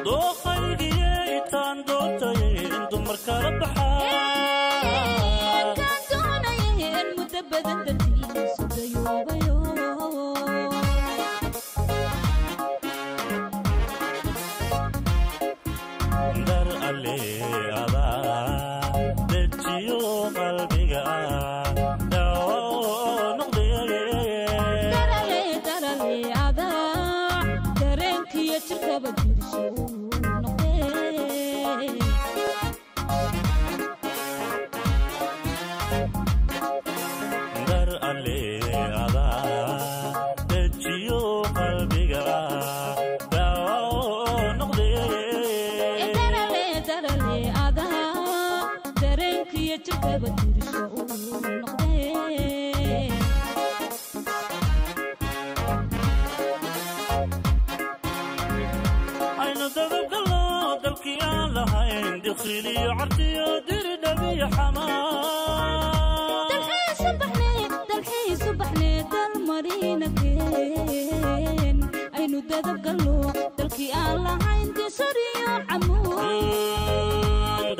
Dooqaygiyeytaan doortay in dumar kala baxaa. Kaan doonayeen muddo badan dartiisu dayoobayo. Dar alle adaa dejiyo qalbiga daawo noqdee. Darale darale adaa dareenkiyo jirkaba dirsho noqdee. Dar alle adaa dejiyo qalbiga daawo noqdee. Darale darale adaa dareenkiyo jirkaba dirsho noqdee. Aynu dababgalno dalkii aan lahayn dikhiliyo cartiyo diridhabiyo xamaa. Dalxiisu baxnee dalxiisu baxnee dal mariinakeen aynu dadab galno dalkii aan lahayn disariyo camuud.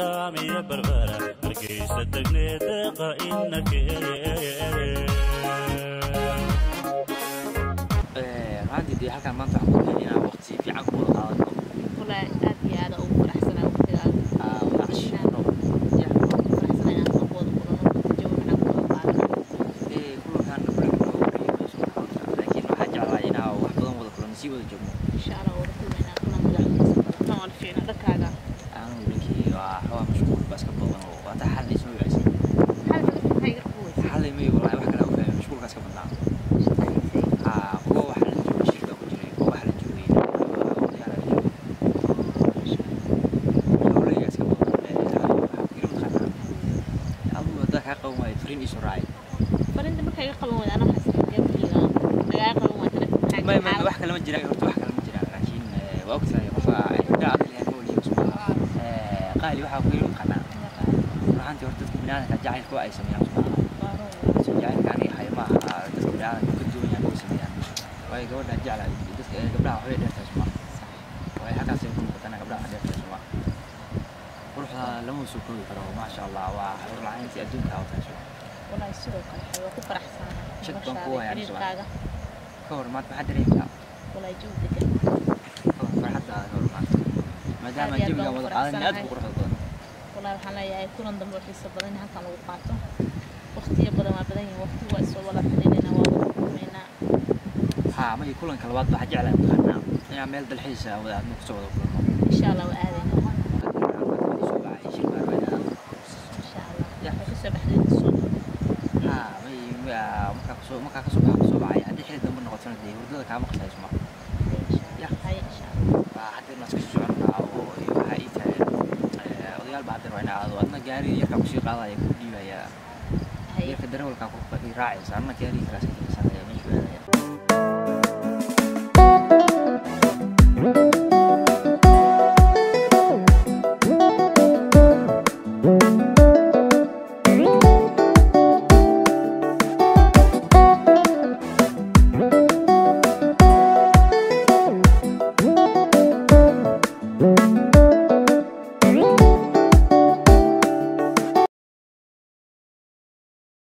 Daamiyo barbara hargeysa degnee deeqa inakeen. Runtii dee halkaan maanta waxaan ku helay inaan waqti fiican ku wada qaadano. Wallaahi aad iyo aad ugu faraxsanaa waqtigaada. Wada cashino ya. Ugu faraxsanaa inaan soo wada kulano, jawi macaan ku wada qaadano. Kulankaan kulanka noogu qiimo soo horta, laakiin waxaan jeclaa inaan wax badan wada kulano, sii wada joogno. Insha Allah wada kulmaynaa kulan wada xiiso badan. Tan waan fiicnaa dhankaaga. Anigu ninkii waa xoogaa mashquul baa iska badan oo waa taa xalay soo wicisay. Xal maxay iga qaboweysay? Xalay may, wallaahi wax kale u fahmay, mashquulkaas ka badnaa. Shaqaysay. Kuwa waxaa la joogay shirka ku jiray, kuwa waxaa la joogay odayaal la joogay, hawlahayga iska badan. Waxaa fikir mataqaanaa adigu haddaa kaa qaban waayo fariin iisoo raacay. Farinta markaa iga qaban wayda anaa waxaa iska lagaa qaban waaya telefoon maxaa may jira? May, wax kale ma jiraan horta, wax kale ma jiraan, laakiin waa ogtahay qofka indha adag yahay ma waliyo suma qaali. Waxaa ku yiri mataqaanaa runaantii horta dadka biniaadamka jacaylka waa ay sameeyaan suma so jacaylka aniga hayo ma aha dadka biniaadamka ka duwan yahay way sameeyaan, waayo gabadha jeclahay dadka gabdhaha waxbay dheertahay suma, waayo halkaasay ku noqotana gabdhaha wax dheertahay suma. Quruxda lama soo koobi karo, maasha Allah, waa xur lacayntii adduunka hawtahay suma. Wallaahi sidoo kale waa ku faraxsanahay. Shak baan ku hayaa aniga. Xiriirkaaga. Ka hor maanta maxaa dareemtaa? Wallaahi jawi degan. Ka hor farxaddaada, ka hor maanta maadaama Aad iyo aad jawigan baan u wada qaadan aad faraxsanahay. ku quruxda badan. Wallaahi waxaan leeyahay kulan dambe oo xiiso badan in halkan lagu qaato. Waqtiyo badan waa badan yihiin, waqti waa isoo wada xidhiidhaynaa, waa wada kulmaynaa. Haa, may, kulanka labaad waxaa jeclahay mataqaanaa inaan meel dalxiis ah wada aadno, kusoo wada kulanno. Insha Allah waa aadaynaa. Soo baxay shir baa rabaa inaan Insha Allah. Ya. Waxay kasoo baxday suuq. Haa, may, markaa kasoo baxa kusoo baxay haddii xilli dambe noqotona dee hurdada kaama qasayso ma. Insha Ya. Allah. Haye insha Allah. Baa hadda inaan iska soconaa oo waxaa ii tahay odayaal baa hadda rabaa inaan aado, adna gaari yarkaa kusii qaadaya ku dhiibaya. Haye. Yarka darawalkaa ku raacaysa, anna gaarigii kalaa iska jilisanaya meeshuu aadaya.